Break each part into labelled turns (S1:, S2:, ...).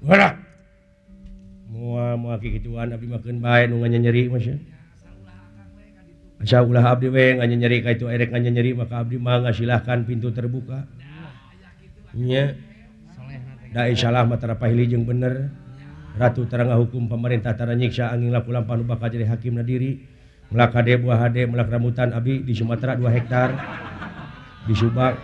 S1: Walah. Moal moal kikituan abdi mah keun bae nu nganyeri mah sia. Asa ulah abdi we nganyeri ka itu erek nganyeri maka abdi mah ngasilahkan pintu terbuka. Nya. Da salah mah tara pahili jeung bener. Ratu tara ngahukum pemerintah tara nyiksa angin laku lampah nu bakal jadi hakim na diri. Melak hade buah hade melak rambutan abdi di Sumatera 2 hektar. Di Subang.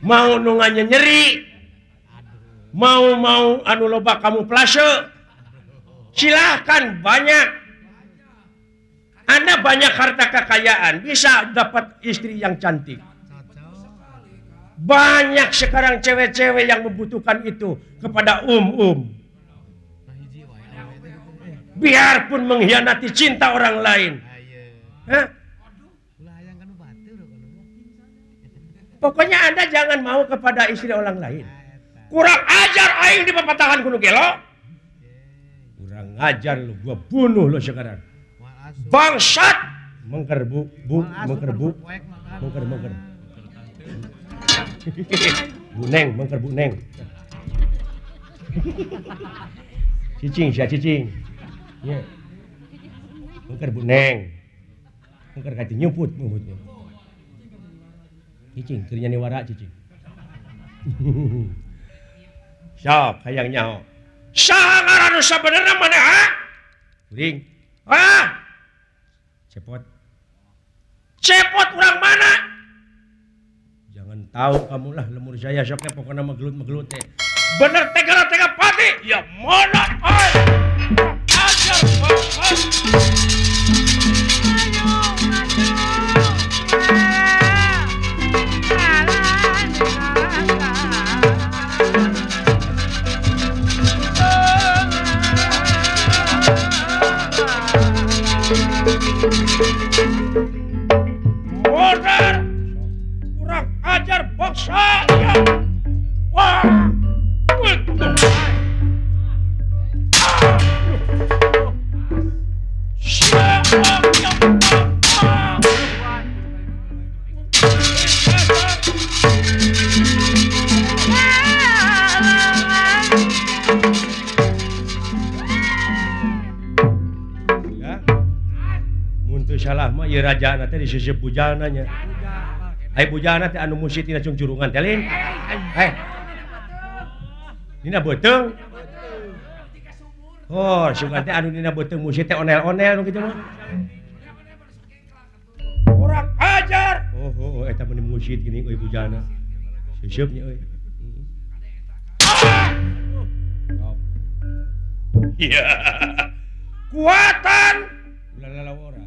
S1: Mau nu nyeri, mau mau anu loba kamu plase, silahkan banyak. Anda banyak harta kekayaan, bisa dapat istri yang cantik. Banyak sekarang cewek-cewek yang membutuhkan itu kepada um-um. Biarpun mengkhianati cinta orang lain. Hah? Pokoknya Anda jangan mau kepada istri orang lain. Kurang ajar aing di pepatahan Gunung Gelo. Kurang ajar lu, gua bunuh lu sekarang. Bangsat! Mengker bu, bu, mengker bu. Mengker, mengker. Bu Neng, mengker Bu Neng. Cicing, sia cicing. Ya. Mengker Bu Neng. Mengker kati nyumput mumputnya. Cicing, keur nyaniwara cicing. Sok hayang nyaho. Saha ngaran nu sabenerna maneh ha? Kuring. Ah. Cepot. Cepot urang mana? Jangan tahu kamu lah lemur saya soknya pokoknya megelut-megelut teh. Bener tega-tega pati. Ya mana ai. Ajar bangsat. Modar, kurang ajar bangsa. Wah, betul. Salah mah ieu rajana teh disisip bujana nya. Ai bujana teh anu musit tina cungcurungan teh lain. Eh. Dina beuteung. Oh, sugan teh anu dina beuteung musit teh onel-onel nu kitu mah. Kurang ajar. Oh, oh, oh eta mah musit gini euy bujana. Sisip nya euy. Iya. Kuatan ulah lalawora.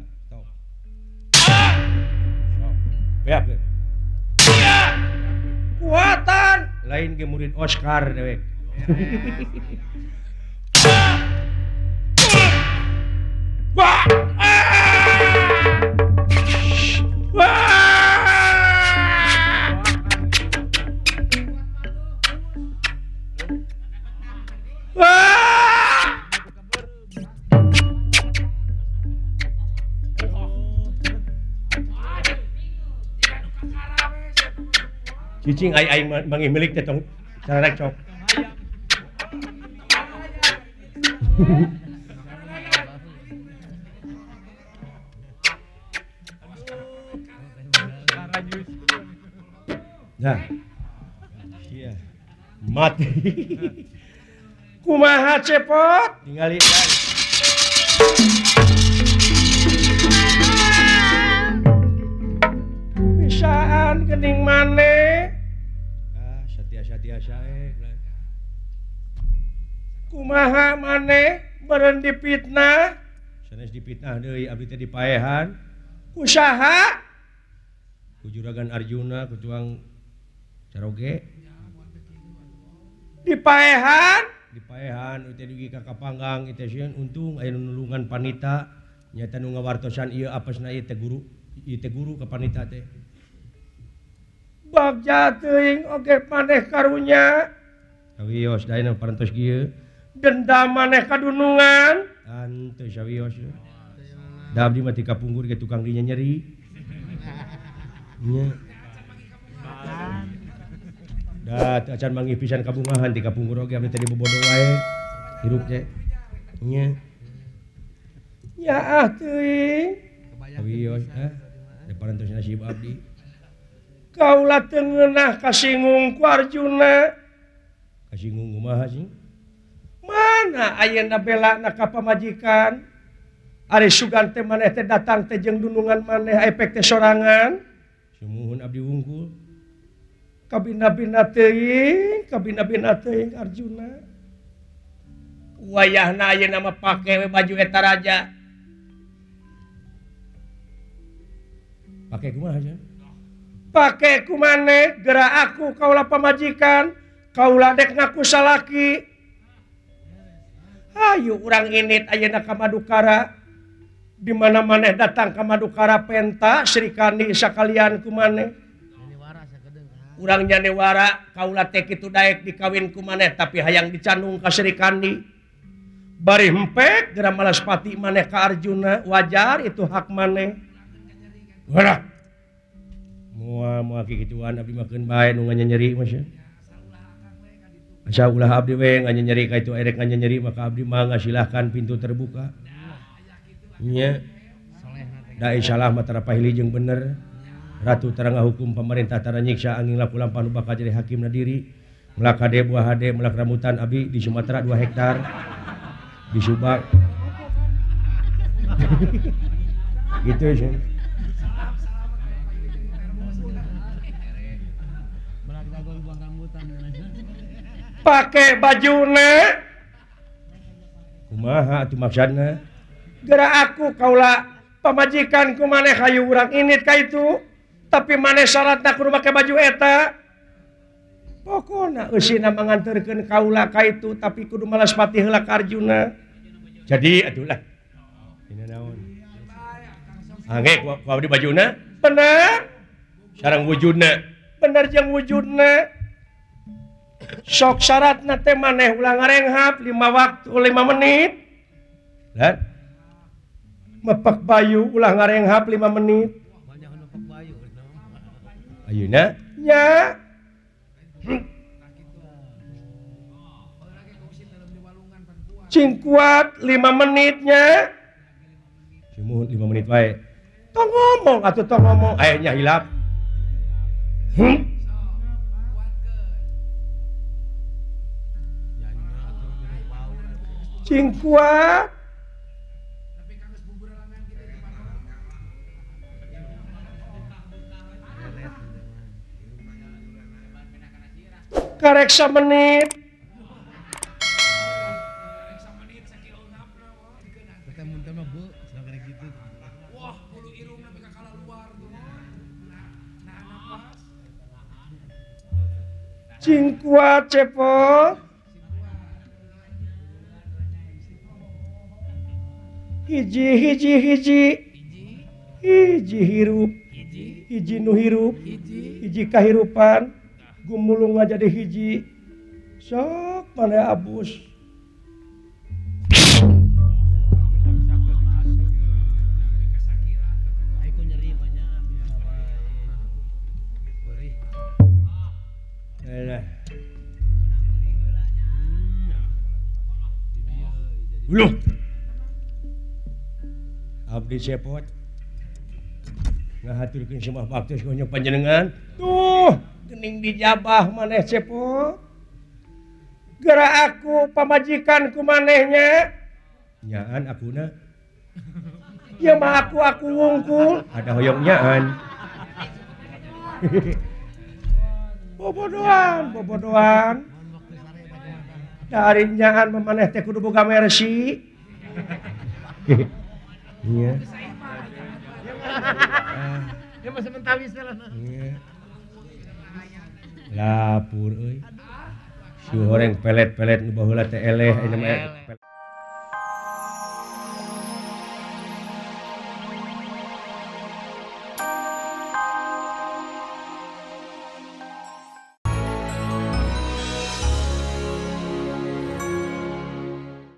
S1: Ya. Kuatan lain ge murid Oscar dewek. Wah. Wah. Wah. Cicing ai aing manggih milik teh tong sararek cok. Nah. Sia. Mati. Kumaha cepot? Tingali kan. Bisaan geuning maneh. Kumaha maneh beureun dipitnah sanes dipitnah deui abdi teh dipaehan ku saha ku Juragan Arjuna ku Tuang Caroge dipaehan dipaehan teh dugi ka kapanggang teh sieun untung aya nu nulungan panita nyata nu ngawartosan ieu apesna ieu teh guru ka panita teh bagja teuing oge maneh karunya sawios daena parantos kieu dendam maneh kadunungan teu sawios Da abdi mah ti kapungkur ge tukang dinyeri. Nya. Da teu acan manggih pisan kabungahan ti kapungkur oge abdi teh dibobodo wae. Hirup teh. Nya. Ya ah teuing. Wios ah. Da parantos nasib abdi. Kaula teu ngeunah kasinggung ku Arjuna. Kasinggung kumaha sih? Mana ayeuna belana ka pamajikan? Ari sugan teh maneh teh datang teh jeung dunungan maneh efek teh sorangan. Sumuhun abdi wungkul. Kabina-bina teuing, kabina-bina teuing Arjuna. Wayahna ayeuna mah pake we baju eta raja. Pake kumaha sia? Pake ku maneh geura aku kaula pamajikan, kaula dek ngaku salaki. Hayu urang init ayeuna ka Madukara. Di mana maneh datang ka Madukara penta Sri Kandi sakalian ku maneh. Urang nyanewara kaula teh kitu daek dikawin ku maneh tapi hayang dicandung ka Sri Kandi. Bari hempek geura malaspati maneh ka Arjuna, wajar itu hak maneh. Wah. Moal moal kikituan abdi mah keun bae nu nganyeri mah sia. Asa ulah abdi we nganyeri ka itu erek nganyeri maka abdi mah ngasilahkan pintu terbuka. Nya. Da salah mah tara pahili jeung bener. Ratu tara ngahukum pemerintah tara nyiksa angin laku lampah nu bakal jadi hakim na diri. Melak hade buah hade melak rambutan abdi di Sumatera 2 hektar. Di Subang. Gitu sih. Pakai bajuna kumaha atuh maksudna geura aku kaula pamajikan ku maneh hayu urang init ka itu tapi maneh syaratna kudu make baju eta pokona eusina manganterkeun kaula ka itu tapi kudu malaspati heula ka Arjuna jadi atuh lah dina naon angge ku abdi bajuna bener sareng wujudna bener jeung wujudna sok syaratna teh maneh ulah ngarenghap 5 waktu 5 menit. Dan mepak bayu ulah ngarenghap 5 menit. Ayeuna nya. Cing kuat 5 menitnya. Sumuhun 5 menit wae. Tong ngomong atuh tong ngomong aya nya hilap. Cing kuat. Karek samenit. Cing kuat cepot. Hiji hiji hiji hiji hirup hiji nu hirup hiji kahirupan gumulung jadi hiji sok maneh abus Loh. Abdi cepot ngahaturkeun semah baktos ka panjenengan tuh geuning dijabah maneh cepot geura aku pamajikan ku manehnya nyaan akuna ieu mah aku wungkul ada hoyong nyaan bobodohan bobodohan dari nyaan maneh teh kudu boga mercy. Iya.
S2: Ya mah sementawis lah.
S1: Iya. Lapur euy. Si horeng pelet-pelet nu baheula teh eleh ayeuna mah.